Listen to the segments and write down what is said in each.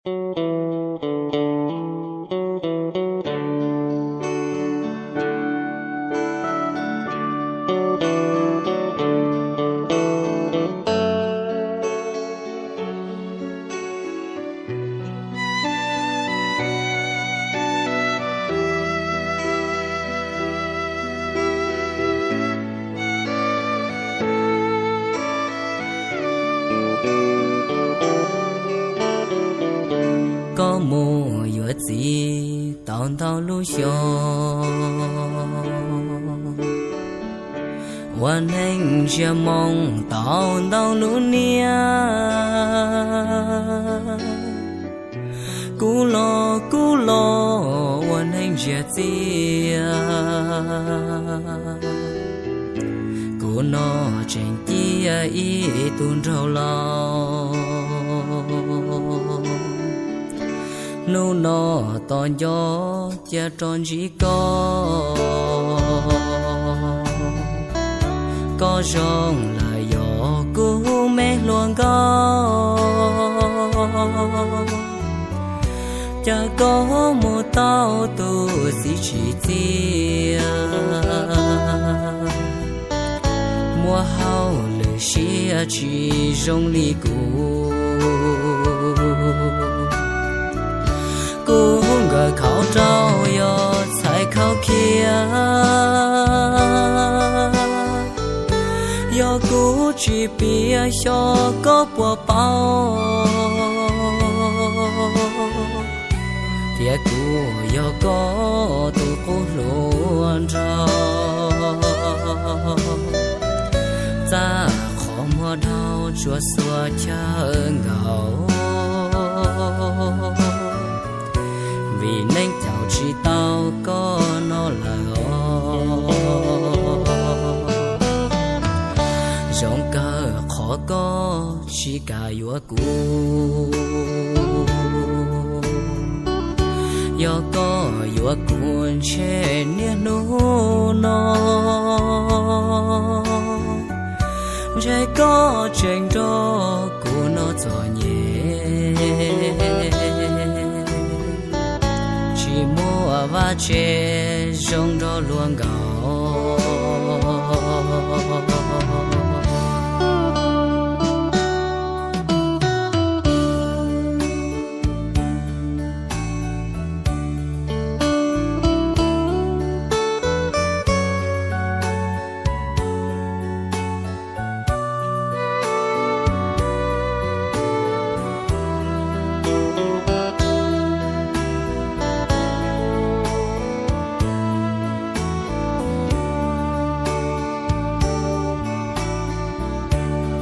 Koj mus yuav txiv tau ntau lub xyoo, ua neej ntsia moo tau ntau lub niaj. Kuv los kuv los ua neej ntsia txiaj, kuv no tseem cia ib tug nraug laus. Hnub no tos nco cia rau ntsib koj, koj zoo lawm yog kuv me hluas nkauj. Cas koj mus tau tus txiv tsis txiaj, muaj hauj lwm siab tsis zoo li kuv. Kuv nkawm khau rau yog txhais khau khiav, yog kuv tsis piav xyov koj puas paub, thiab kuv yog koj tus qub hluas nraug. Txaj qhov muag dhau tsuas xuas chaw nkaus, vim neej caum tsis tau koj no lawm os. Zoo kawg qhov koj tsis kam yuav kuv, yog koj yuav kuv ntshe niaj hnub no, ntshe koj tseem nrog kuv no txom nyem. Tsis muaj vaj tse zoo nrog luag nkaus.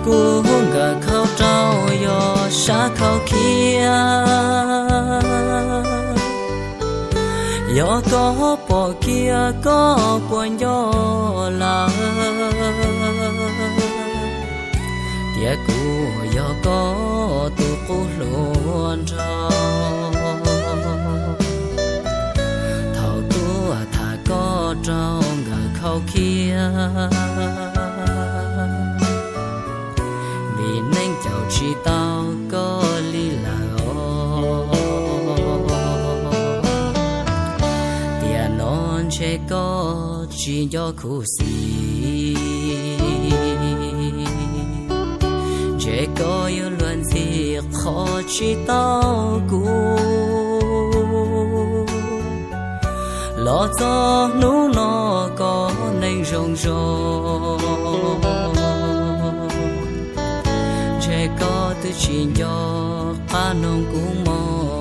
Kuv nkawm khau rau yog sab khau khiav, yog koj pom kiag koj puas nco lawm, tias kuv yog koj tus qub hluas nraug. Thaum tuaj tham koj rau nkawm khau khiav, vim neej caum tsis tau koj li lawm os. Tiam no ntshe koj tsis nco khuv xim, ntshe koj yuav luag ntxhi qhov tsis tau kuv. Los txog hnub no koj neej zoo zoo, ntshe koj twb tsis nco qab noog kuv mog.